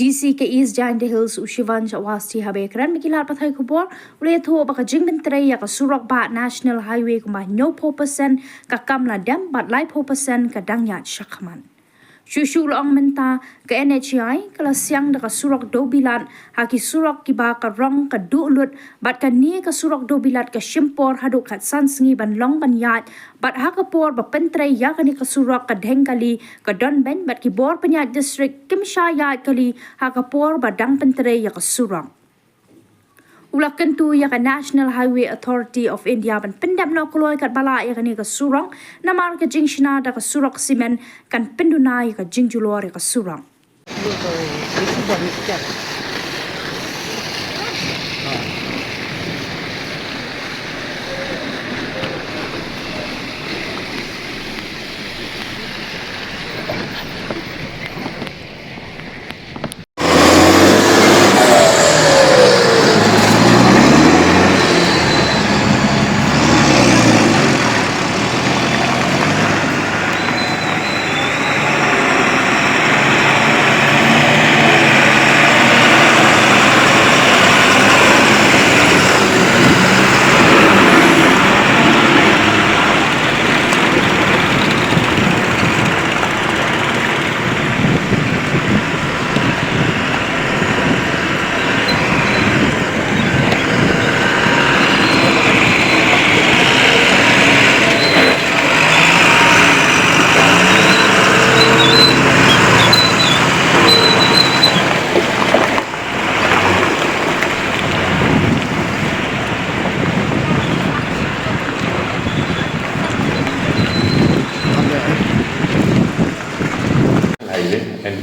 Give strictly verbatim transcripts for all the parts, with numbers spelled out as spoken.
D C ka East Jaintia Hills u Shivansh Awasthi haba ïakren bad ki lad pathai khubor u la ïathuh ba ka jingpyntrei ïa ka surok bah National Highway kumba hynñiewphew percent ka kam la dem bad laiphew percent ka dang ïaid shakhmat. Shuh shuh la ong mynta ka N H A I ka la siang da ka surok dewbilat ha ki surok kiba ka rong ka duh lut bad kane ka surok dewbilat ka shim por haduh khatsan sngi ban long ban ïaid bad ha ka por ba pyntrei ïa kane ka surok ka dheng kali ka don beiñ bad ki bor pynïaid district kim shah ïaid kali ha ka por ba dang pyntrei ïa ka surok. U la kyntu ïa ka National Highway Authority of India ban pyndep noh kloi katba lah ïa kane ka surok namar ka jingshna da ka surok simen kan pynduna ïa ka jingjulor ïa ka surok. Highway, and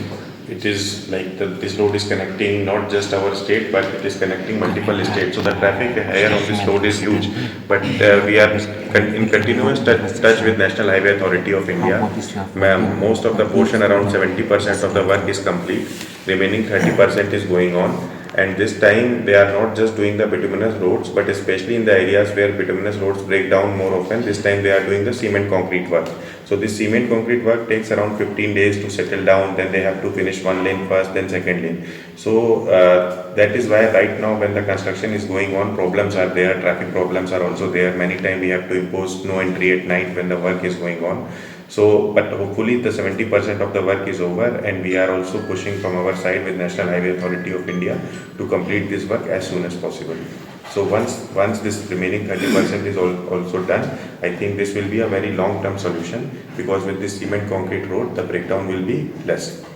it is like the, this road is connecting not just our state, but it is connecting multiple states. So the traffic here on this road is huge. But uh, we are con- in continuous touch, touch with National Highway Authority of India. Ma- Most of the portion, around seventy percent of the work is complete. Remaining thirty percent is going on. And this time they are not just doing the bituminous roads, but especially in the areas where bituminous roads break down more often, this time they are doing the cement concrete work. So this cement concrete work takes around fifteen days to settle down. Then they have to finish one lane first, then second lane. So uh, that is why right now when the construction is going on, problems are there, traffic problems are also there. Many times we have to impose no entry at night when the work is going on. So, but hopefully the seventy percent of the work is over, and we are also pushing from our side with National Highway Authority of India to complete this work as soon as possible. So once, once this remaining thirty percent is al- also done, I think this will be a very long-term solution, because with this cement concrete road, the breakdown will be less.